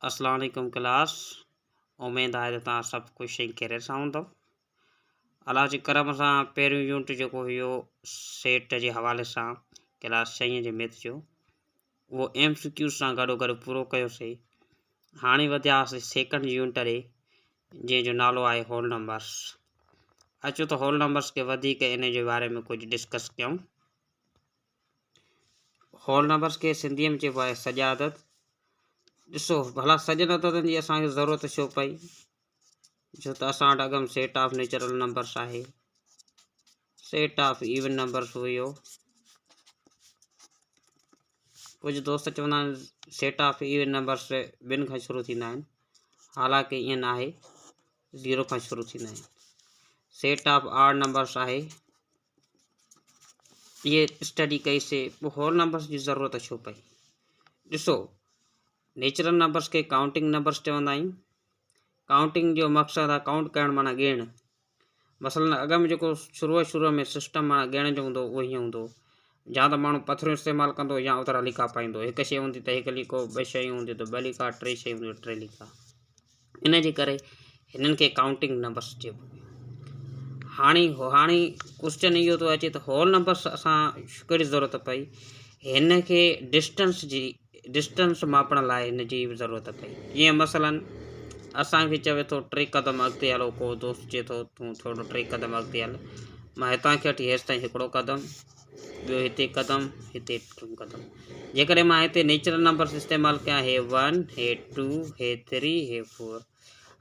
اسلام عليڪم ڪلاس اميد آهي ته توهان سڀ خوش ۽ خيريت سان هوندؤ الله جي ڪرم سان پهريون يونٽ جيڪو هيو سيٽ جي حوالي سان ڪلاس ڇهين جي ميٿ جو اهو ايم سي ڪيوز سان گڏو گڏ پورو ڪيوسي هاڻي وڌياسي سيڪنڊ يونٽ ڏي جنهن جو نالو آهي هول نمبرس اچو ته هول نمبرس کي وڌيڪ ان جي باري ۾ ڪجهه ڊسڪس ڪيون هول نمبرس کي سنڌيء ۾ چئبو آهي سڄا عدد. ڏسو ڀلا سڄن عددن جي اسان کي ضرورت ڇو پئي؟ ڇو ته اسان وٽ اڳ ۾ سيٽ آف نيچرل نمبرس آهي، سيٽ آف ايون نمبرس هيو. ڪجهه دوست چوندا آهن سيٽ آف ايون نمبرس ٻن کان شروع ٿيندا آهن، حالانڪه ائين ناهي، زيرو کان شروع ٿيندا آهن. سيٽ آف آڊ نمبرس آهي. اهي اسٽڊي ڪئي سي پوء هول نمبرس جي ضرورت ڇو پئي؟ ڏسو نيچرل نمبرس کي ڪائونٽنگ نمبرس چوندا آهيون. ڪائونٽنگ جو مقصد آهي ڪائونٽ ڪرڻ معنيٰ ڳڻڻ. مثلاً اڳ ۾ جيڪو شروع شروع ۾ سسٽم معنيٰ ڳڻڻ جو هوندو اهو هيئن هوندو هو يا ته ماڻهو پٿريون استعمال ڪندو يا اوترا ليڪا پائيندو هڪ شيء هوندي ته هڪ ليڪو، ٻه شيون هونديون ته ٻه ليڪا، ٽي شيون هونديون ته ٽي ليڪا. ان جي ڪري هنن کي ڪائونٽنگ نمبرس چئبو. هاڻي هاڻي ڪوشچن اهو ٿو اچي ته هول نمبرس اسان ڪهڙي ضرورت پئي هن کي ڊسٽنس جي ڊسٽنس ماپڻ لاء هن جي ضرورت پئي جيئن مثلا اسان کي چوي ٿو ٽي قدم اڳتي هلو ڪو دوست چئي ٿو تون ٿورو ٽي قدم اڳتي هل مان هتان کي وٺي هيس تائين هڪڙو قدم ٻيو هتي قدم هتي ٽيون قدم جيڪڏهن مان هتي نيچرل نمبرس استعمال ڪيان هي ون هي ٽو هي ٿري هي فور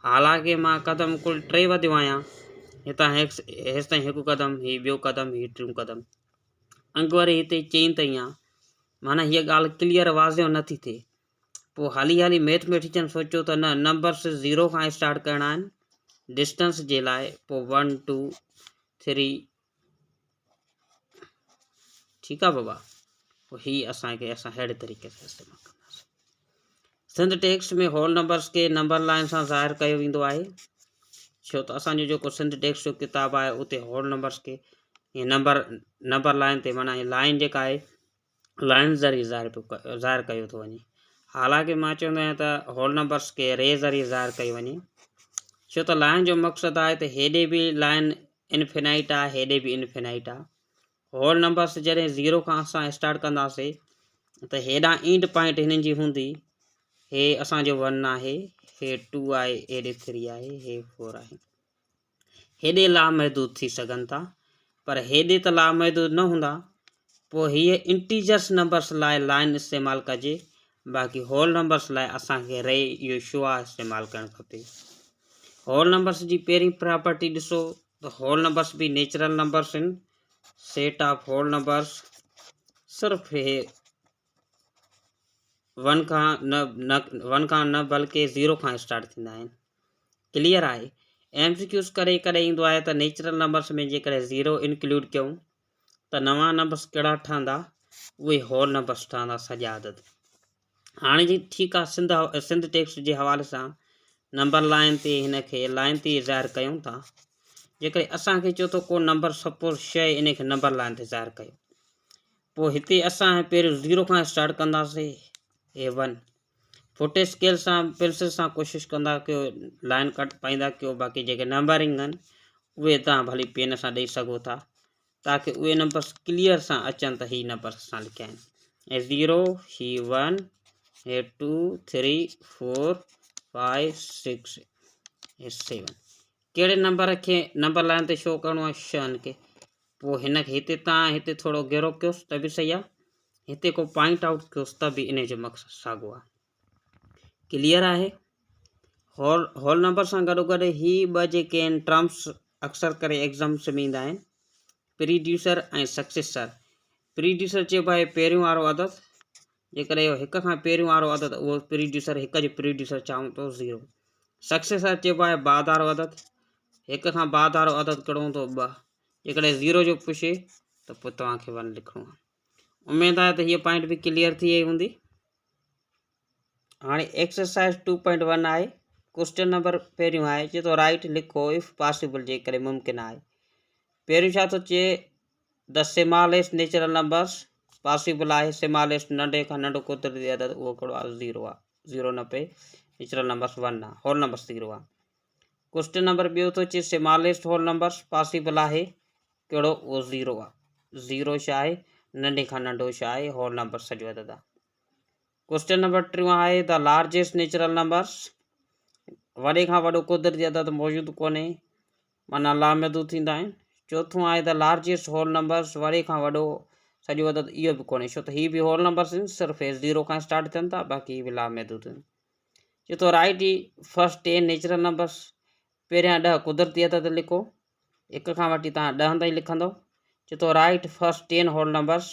حالانڪه مان قدم ڪل ٽي وڌيو آهيان هتان هيس تائين هڪ قدم هي ٻيو قدم هي ٽيون قدم انگ وري هتي چئين تائين آهي معنيٰ هيء ڳالهه ڪليئر واضح نٿي ٿئي پوء هلي هلي ميٿميٽيشن سوچيو ته نه نمبرس زيرو کان اسٽارٽ ڪرڻا آهن ڊسٽنس جي لاء پوء ون ٽو ٿري ٺيڪ آ بابا پوء هي اسان کي اسان اهڙي طريقي سان استعمال ڪنداسين سنڌ ٽيڪسٽ ۾ هول نمبرس کي نمبر لائن سان ظاهر ڪيو ويندو آهي ڇو ته اسان جو جيڪو سنڌ ٽيڪسٽ جو ڪتاب آهي اتي هول نمبرس کي نمبر نمبر لائن تي معنيٰ لائن جيڪا آهي لائن ذريعي ظاهر پيو ظاهر ڪيو ٿو وڃي حالانڪه مان چوندو آهيان ته هول نمبرس کي ري ذريعي ظاهر ڪيو وڃي ڇو ته لائن جو مقصد آهي ته هيڏي به لائن انفينائٽ آهي هيڏي به انفينائٽ آهي هول نمبرس جڏهن زيرو کان اسان اسٽارٽ ڪنداسي ته هيڏانهن اينڊ پوائنٽ هنن جي هوندي هي اسانجو ون آهي هي ٽو آهي هيڏي ٿري آهي هي فور آهي هيڏي لامحدود ٿي سگهن ٿا پر هيڏي ته لامحدود نه هوندا پوء هيء انٽيجرس نمبرس لاء لائن استعمال ڪجي باقي هول نمبرس لاء اسان کي ري اهو شعاع استعمال ڪرڻ کپي. هول نمبرس جي پهرين پراپرٽي ڏسو ته هول نمبرس به نيچرل نمبرس آهن سيٽ آف هول نمبرس صرف هي ون کان نه ون کان نه بلڪه زيرو کان اسٽارٽ ٿيندا آهن ڪليئر آهي ايم سي ڪيوز ڪري ڪڏهن ايندو آهي ته نيچرل نمبرس ۾ جيڪڏهن زيرو انڪلوڊ ڪيون ته نوان نمبرس ڪهڙا ٺهندا اهي هول نمبرس ٺهندا سڄا عدد هاڻي جي ٺيڪ آهي سنڌ سنڌ ٽيڪسٽ جي حوالي سان نمبر لائن تي هن کي لائن تي ظاهر ڪيون ٿا جيڪڏهن اسان کي چئو ٿو ڪو نمبر سپوز شيء ان کي نمبر لائن تي ظاهر ڪيو پوء هتي اسان پهريون زيرو کان اسٽارٽ ڪنداسين هي ون فوٽ اسڪيل سان پينسل سان ڪوشش ڪندا ڪيو لائن ڪٽ پائيندا ڪيو باقي جيڪي نمبرنگ آهن اهي تان ڀلي پين سان ڏئي سگهو ٿا تاڪي اهي نمبرس ڪليئر سان اچن ته هي نمبرس اسان لکيا آهن هي زيرو هي ون هي two three four five six هي سيون ڪهڙي نمبر کي نمبر لائن تي شو ڪرڻو آهي شهن کي پوء هن کي هتي تان هتي ٿورو گهيرو ڪيوس ته به صحيح آ هتي ڪو پوائنٽ آئوٽ ڪيوس ته به ان جو مقصد ساڳو آ ڪليئر آهي هول هول نمبر سان گڏو گڏ هي ٻه جيڪي آهن ٽرمس اڪثر ڪري ايگزامس ۾ ايندا آهن پريڊيوسر ۽ سڪسيسر پريڊيوسر چئبو آهي پهريون وارو عدد جيڪڏهن اهو هڪ کان پهريون وارو عدد اهو پريڊيوسر هڪ جو پريڊيوسر چاهون ٿو زيرو سڪسيسر چئبو آهي بعد وارو عدد هڪ کان بعد وارو عدد ڪهڙو هوندو ٻه جيڪڏهن زيرو جو پڇي ته پوء توهان کي ون لکڻو آهي اميد آهي ته هيء پوائنٽ به ڪليئر ٿي وئي هوندي هاڻي ايڪسرسائز 2.1 آهي ڪوشچن نمبر پهريون آهي چي ٿو رائٽ لکو if possible جيڪڏهن ممڪن آهي پهريون ڇا ٿو چئي The smallest natural numbers possible آهي سماليسٽ ننڍي کان ننڍو قدرتي عدد اهو ڪهڙو آهي زيرو آهي زيرو نه پئي نيچرل نمبرس ون آ هول نمبرس زيرو آ ڪوسچن نمبر ٻيو ٿو اچي سماليسٽ هول نمبرس پاسيبل آهي ڪهڙو اهو زيرو آ زيرو ڇا آهي ننڍي کان ننڍو ڇا آهي هول نمبر سڄو عدد آ ڪوسچن نمبر ٽيون آهي the largest natural numbers وڏي کان وڏو قدرتي عدد موجود ڪونهي معنيٰ لامحدود ٿيندا آهن. چوٿون آهي ته لارجيسٽ هول نمبرس وڏي کان وڏو سڄو عدد اهو به ڪونهي ڇو ته هي به هول نمبرس آهن صرف هي زيرو کان اسٽارٽ ٿين ٿا باقي هي به لامحدود آهن. چوٿون write the first 10 natural numbers پهريان 10 قدرتي عدد لکو هڪ کان وٺي توهان ڏهن تائين لکندو. چوٿون رائيٽ فرسٽ 10 هول نمبرس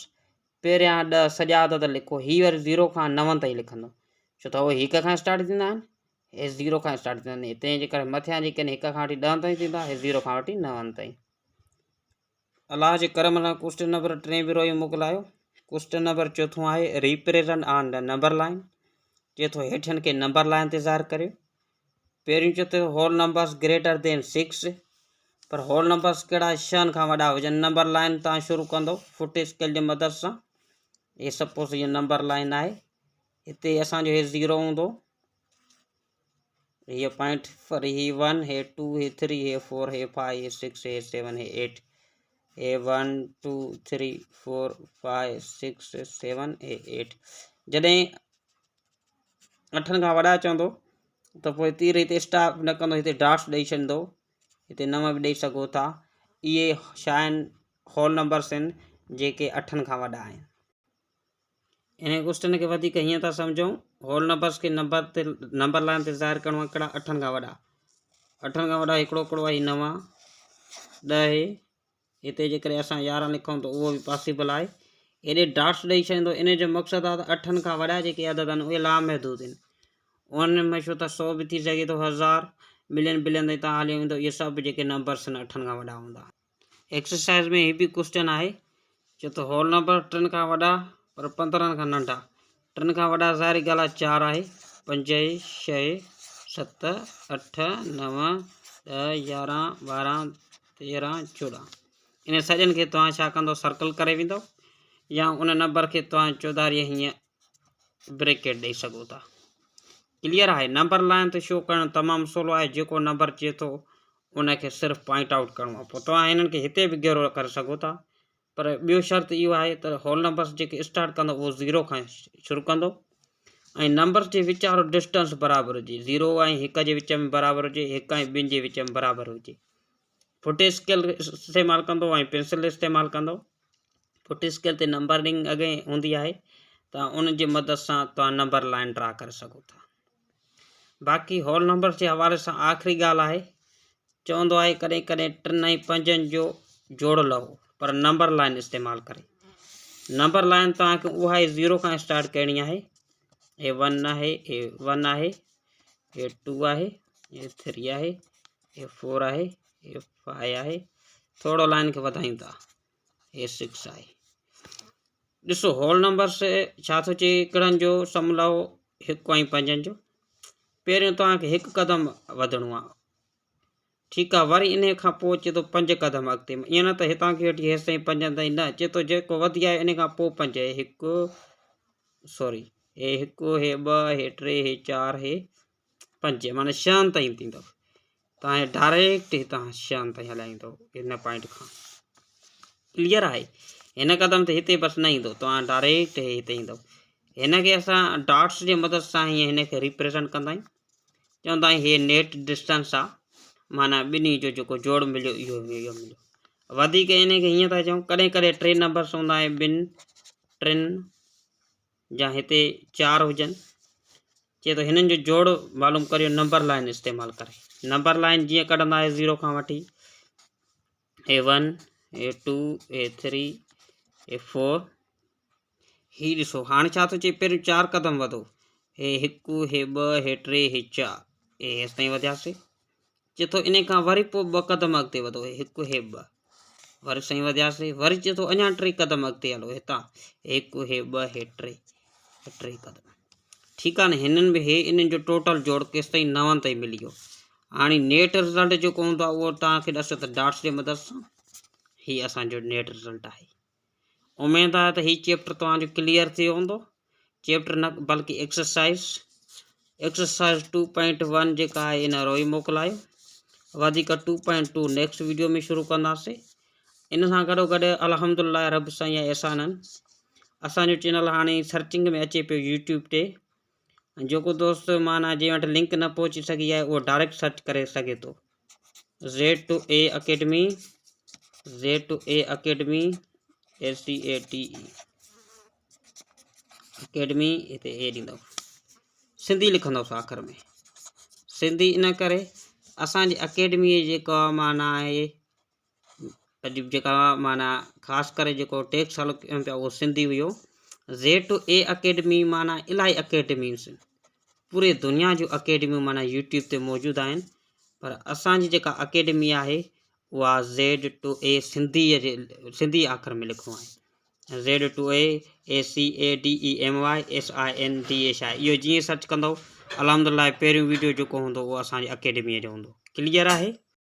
پهريان 10 سڄا عدد لکو هي وري زيرو کان نون تائين لکندو ڇو ته اهي هڪ کان اسٽارٽ ٿيندا آهن هي زيرو کان اسٽارٽ ٿيندا آهن تنهن جي ڪري مٿيان جيڪي آهن هڪ کان وٺي ڏهن تائين ٿيندا هي زيرو کان وٺي نون تائين. الله جي ڪرم سان ڪوسٽن نمبر ٽئين به روئي موڪلايو. ڪوسٽن نمبر چوٿون آهي represent on the number line چئي ٿو هيٺين کي نمبر لائن تي ظاهر ڪريو. پهريون چئي ٿو هول نمبرس گريٽر دين 6 پر هول نمبرس ڪهڙا ڇهن کان وڏا هجن نمبر لائن تان شروع ڪندو فٽ اسڪيل جي مدد سان هي سپوز هي نمبر لائن آهي هتي اسان جو هي زيرو هوندو هي پوائنٽ وري هي ون هي ٽو هي ٿري هي فور هي فائيو هي سڪس هي سيون هي ايٽ هي 1 2 3 4 5 6 7 هي ايٽ جڏهن اٺن کان وڏا چوندو ته پوء تير هتي اسٽاپ نه ڪندو هتي ڊاٽس ڏئي ڇڏندو هتي نو به ڏئي سگهو ٿا اهي ڇا آهن هول نمبرس آهن جيڪي اٺن کان وڏا آهن انهيء ڪوسٽن کي وڌيڪ هيئن ٿا سمجهون، هول نمبرس کي نمبر تي نمبر لائن تي ظاهر ڪرڻو آهي ڪهڙا اٺن کان وڏا. اٺن کان وڏا هڪڙو ڪهڙو آهي نو، ڏهه، هتي جيڪڏهن اسان 11 لکون ته اهو به پاسيبل آهي. هيڏي ڊاٽس ڏئي ڇڏيندو ان جو مقصد آهي ته اٺن کان وڏا جيڪي عدد آهن اهي لامحدود آهن. انهن ۾ ڇو ته سو به ٿي سگهي ٿو هزار، ملين بلين تائين تان هليو ويندو اهي سڀ جيڪي نمبرس آهن اٺن کان وڏا هوندا. ايڪسرسائز ۾ هي به ڪوسچن آهي چي ٿو هول نمبر ٽن کان وڏا پر 15 کان ننڍا ٽن کان وڏا ظاهري ڳالهه آهي چار آهي پنج ڇهه ست اٺ نو ڏهه 11 12 13 14 ان سڄن کي توهان ڇا ڪندو سرڪل ڪري ويندو يا ان نمبر کي توهان چوڌاري هيئن بريڪيٽ ڏئي سگهو ٿا ڪليئر آهي نمبر لائن تي شو ڪرڻ تمام سولو آهي جيڪو نمبر چئي ٿو ان کي صرف پوائنٽ آئوٽ ڪرڻو آهي پوء توهان هنن کي هتي به گهيرو ڪري سگهو ٿا پر ٻيو شرط اهو آهي ته هول نمبرس جيڪي اسٽارٽ ڪندو اهو زيرو کان شروع ڪندو ۽ نمبرس جي وچ وارو ڊسٽنس برابر هجي زيرو ۽ هڪ جي وچ ۾ برابر هجي هڪ ۽ ٻن جي وچ ۾ برابر هجي فٽ اسڪيل استعمال ڪندو ۽ پينسل استعمال ڪندو فٽ اسڪيل تي نمبرنگ اڳي هوندي آهي ته ان جي مدد سان توهان نمبر لائن ڊرا ڪري سگهو ٿا باقي هول نمبر جي حوالي سان آخري ڳالهه آهي چوندو آهي ڪڏهن ڪڏهن ٽن ۽ پنجن جو جوڙ لهو پر نمبر لائن استعمال ڪري نمبر لائن توهان کي اها ئي زيرو کان اسٽارٽ ڪرڻي آهي هي ون آهي هي ون آهي هي ٽو آهي هي ٿري آهي هي فور آهي هي فائيو آهي ٿورو لائن کي وڌايون ٿا هي سڪس آهي ڏسو هول نمبرس ڇا ٿو چئي ڪهڙن جو سم لهو هڪ ۽ پنجن جو پهريون توهان کي هڪ قدم وڌڻو آهي ٺيڪ آهي وري ان کان پوء چئي ٿو پنج قدم اڳتي ائين نه ته هتان کان وٺي هيس تائين پنجن تائين نه چئي ٿو جيڪو وڌي آيو ان کان پوء پنج هي هڪ سوري هي هڪ هي ٻه هي ٽي هي چار هي پنج معنی ڇهن تائين ٿيندو تان ڊائريڪٽ هتان ڇهن تائين هلائيندو هن پوائنٽ کان ڪليئر آهي هن قدم تي هتي بس نه ايندو توهان ڊائريڪٽ هي هتي ايندو هن کي اسان ڊاٽس جي مدد سان هيئن هن کي ريپريزنٽ ڪندا آهيون چوندا آهيون هي نيٽ ڊسٽنس آهي معنی ٻنهي جو جيڪو جوڙ مليو اهو اهو مليو وڌيڪ ان کي هيئن ٿا چئون ڪڏهن ڪڏهن ٽي نمبرس هوندا آهن ٻن ٽن جا هتي چار هجن چئي ٿو هنن جو جوڙ معلوم ڪريو نمبر لائن استعمال ڪري نمبر لائن جيئن ڪڍندا آهيو زيرو کان وٺي A one A two A three A four هي ڏسو هاڻي ڇا ٿو چئي پهريون چار قدم وڌو هي هڪ هي ٻه هي ٽي هي چار هي هيس تائين وڌياسي چئي ٿو انهي کان وري پوء ٻه قدم اڳتي وڌو هي هڪ هي ٻه وري سائين وڌياسي وري چئي ٿو اڃا ٽي قدم اڳتي هلو هتان هڪ هي ٻه هي ٽي هي ٽي قدم ٺيڪ آهي نه هنن به هي انهن جو ٽوٽل جوڙ ڪيس تائين نون تائين ملي ويو هاڻي نيٽ رزلٽ جيڪو هوندو آهي اهو توهان کي ڏسو ته ڊاٽس جي مدد سان هي اسانجو نيٽ رزلٽ آهي اميد آهي ته هي چيپٽر توهان جو ڪليئر ٿي ويو هوندو چيپٽر نه بلڪه ايڪسرسائز. ايڪسرسائز 2.1 جيڪا آهي ان روئي موڪلايو وڌيڪ 2.2 نيڪسٽ ويڊيو ۾ شروع ڪنداسين ان سان گڏو گڏ الحمد لله رب سائين جا احسان آهن اسان جو چينل هاڻي سرچنگ ۾ اچي پيو يوٽيوب تي جيڪو دوست مانا جنهن وٽ لنڪ نه پهچي سگهي آهي اهو ڊائريڪٽ سرچ ڪري سگهي ٿو Z two A academy Z two A academy A C A T E academy هتي اي ڏيندو سنڌي لکندوس آخر ۾ سنڌي ان ڪري اسانجي اڪيڊمي جيڪا معنيٰ آهي اڄ جيڪا معنيٰ خاص ڪري جيڪو ٽيڪس هلو ڪيون پيا اهو سنڌي هيو زيڊ ٽو اي اڪيڊمي معنيٰ الاهي اڪيڊميز پوري دنيا جون اڪيڊميون معنيٰ يوٽيوب تي موجود آهن پر اسانجي جيڪا اڪيڊمي آهي اها زيڊ ٽو اي سنڌي جي سنڌي آخر ۾ لکڻو آهي Z two A A C A D E M Y S I N D H I اهو جيئن سرچ ڪندو الحمد لله پهريون ويڊيو جيڪو هوندو اهو اسان جي اڪيڊميء جو هوندو ڪليئر آهي.